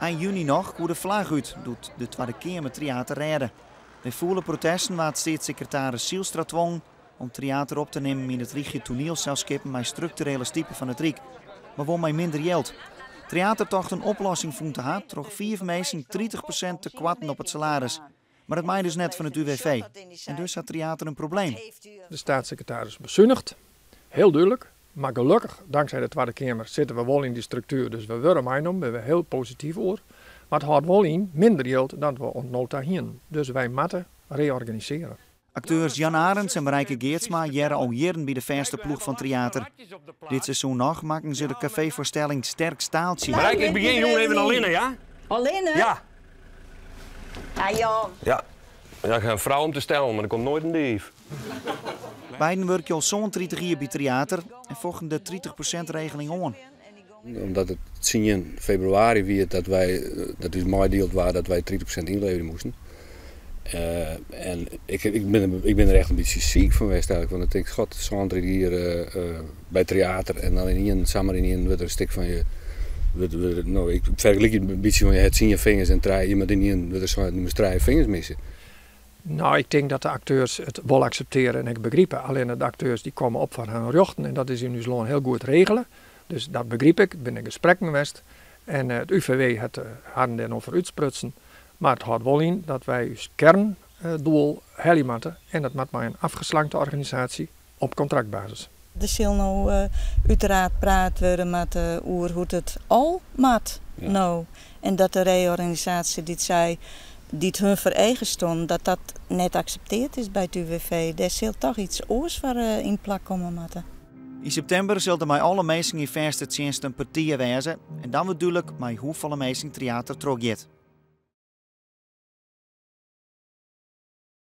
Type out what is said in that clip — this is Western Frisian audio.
Ein juny noch koe de flagge út, doe't de Twadde Keamer Tryater rêde. Nei fûle protesten waard steatssekretaris Zijlstra twongen om Tryater op te nimmen yn it rychje toanielselskippen mei strukturele stipe fan it Ryk, mar wol mei minder jild. Tryater tocht in oplossing fûn te ha troch fiif minsken 30% te koarten op it salaris. Mar dat mei dus net fan it UWV. En dus hat Tryater in probleem. De staatssecretaris besunigt, heel duidelijk. Maar gelukkig, dankzij de Tweede Kamer, zitten we wel in die structuur. Dus we worden meegenomen, we zijn heel positief oer. Maar het houdt wel in minder geld dan we oant no ta hienen. Dus wij moeten reorganiseren. Akteurs Jan Arendz en Marijke Geertsma hearre al jierren by de fêste ploech fan Tryater. Dit seizoen noch makken se de kafeefoarstelling Sterk Staaltsje. Marijke, ik begjin jûn even allinne, ja? Allinne? Ja. Ja, Jan. Ja. Ja, ik ha in frou om te stellen, mar der komt noait in dief. Beiden wurkje al 37 jier by Tryater en fochten de 30%-regeling oan. Omdat it 10 febrewaris wie dat wy dat ús meidield waard dat wy 30% ynleverje moasten. En ik bin der echt in bytsje siik fan west eigenlik. Want ik tink, god, 37 jier by Tryater en dan ynienen, samar ynienen wurdt der in stik fan je. Wurdt, no, ik fergelyk it in bytsje, want je ha 10 fingers en trije, je moatte ynienen wurdt der sein, moatst trije fingers misse. Nou, ik tink dat de akteurs it wol akseptearje en ek begripe. Allinne de akteurs dy komme op foar harren rjochten en dat is yn ús lân hiel goed regele. Dus dat begryp ik, der binne gesprekken west en it UVW hat harren dêr no foar útsprutsen. Mar it hâldt wol yn dat wy ús kearndoel helje moatte en dat moat mei in afgeslankte organisaasje op kontraktbasis. Der sil no úteraard praat wurde moatte oer hoe't it al moat no. En dat de reorganisaasje dy't sy, dy't hun foar eagen stond, dat dat net aksepteard is by it UWV. Dêr sil toch iets oars foar yn plak komme moatte. Yn septimber sil der mei alle minsken yn fêste tsjinst in petear wêze en dan wurdt dúdlik mei hoefolle minsken Tryater trochgiet.